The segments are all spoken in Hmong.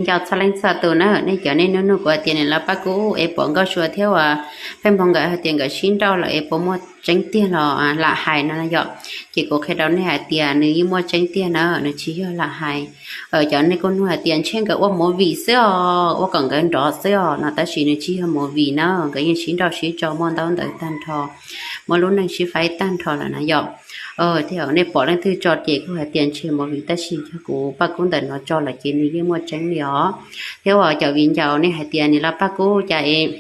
Ncaus txhua leej txhua tus na, nej cov nej nug nug kuv hais tias nws los pab kuv es pom Nkauj Sua thiab uas Pheej Hmoo nkawd hais tias nkawd sib nrauj lawm es puas muaj tseeb tiag los lam hais no yom. Ces kuv qhia rau nej hais tias nws yeej muaj tseeb tiag na, nws tsis yog lam hais. Cov nej kuj nug hais tias ntshe nkawd ua movie xwb os, ua kom nkawd nrov xwb os no, tab sis nws tsis yog movie na, nkawd yeej sib nrauj sib tso muaj ntaub ntawv tag nrho, muaj lub neej sib faib tag nrho lawm na yom. Thiab nej pom leej twg tso ces kuj hais tias ntshe movie, tab sis yog kuv paj kub ntawm no tso lawm ces nws yeej muaj tseeb li os. Thiab uas cov viv ncaus nej hais tias nws los paj kub cas es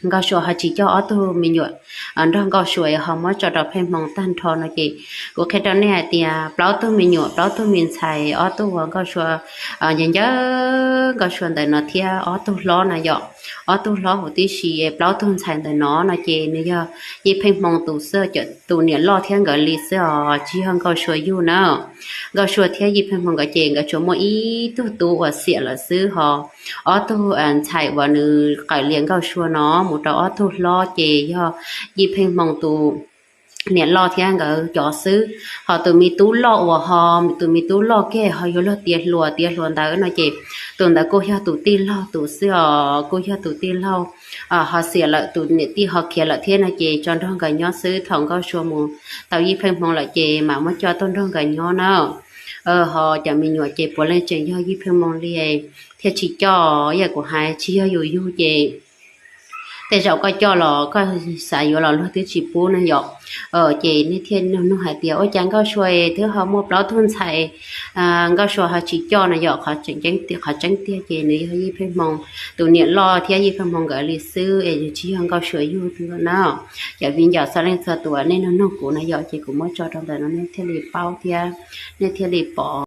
Nkauj Sua ho tsis coj ob tug me nyuam nrog Nkauj Sua es ho muab tso rau Pheej Hmoo tag nrho no ces kuv qhia rau nej hais tias plaub tug me nyuam, plaub tug me ntxhais, ob tug uas Nkauj Sua ncaws ncaws Nkauj Sua ntawm no thiab ob tug hlob na yom, ob tug hlob huv tib si, plaub tug ntxhais ntawm no no ces nws yog Yij Pheej Hmoo tus xwb, tus niam loj thiab nkawd li xwb os, tsis yog Nkauj Sua yug na. Nkauj Sua thiab Yij Pheej Hmoo nkawd ces nkawd tsuas muaj ib tug tub uas xiam lawm xwb, ho ob tug ntxhais uas nws qawm lias Nkauj Sua no mus rau ob tug hlob ces yog Yij Pheej Hmoo tus niam loj thiab nkawd cov xwb. Ho tus me tub loj uas ho, tus me tub loj kiag ho yuav luag tiav hluas tiav hluas ntawd no ces tus ntawd kuj yog tus tij laug tus xwb os, kuj yog tus tij laug ho xiam lawm, tus niam tij ho khiav lawm thiab no ces tso nrog nkawd nyob xwb. Thaum Nkauj Sua mus tau Yij Pheej Hmoo lawm ces mam muab coj tuaj nrog nkawd nyob na. Ho cov me nyuam ces puav leej tseem yog Yij Pheej Hmoo li thiaj tsis coj, yam kuv hais tsis yog yus yug ces tej zaum koj coj los koj xav yuav los luag twb tsis pub na yom. Ces nej thiaj nug nug hais tias ua cas Nkauj Sua twb ho muaj plaub tug ntxhais, Nkauj Sua ho tsis coj no yom. Qhov tseeb tiag ces nws yog Yij Pheej Hmoo tus niam loj thiab Yij Pheej Hmoo nkawd li xwb es nws tsis yog Nkauj Sua yug na. Cov viv ncaus txhua leej txhua tus nej nug nug kuv no yom, ces kuv muab tso rau ntawm no nej thiaj li paub thiab nej thiaj li pom.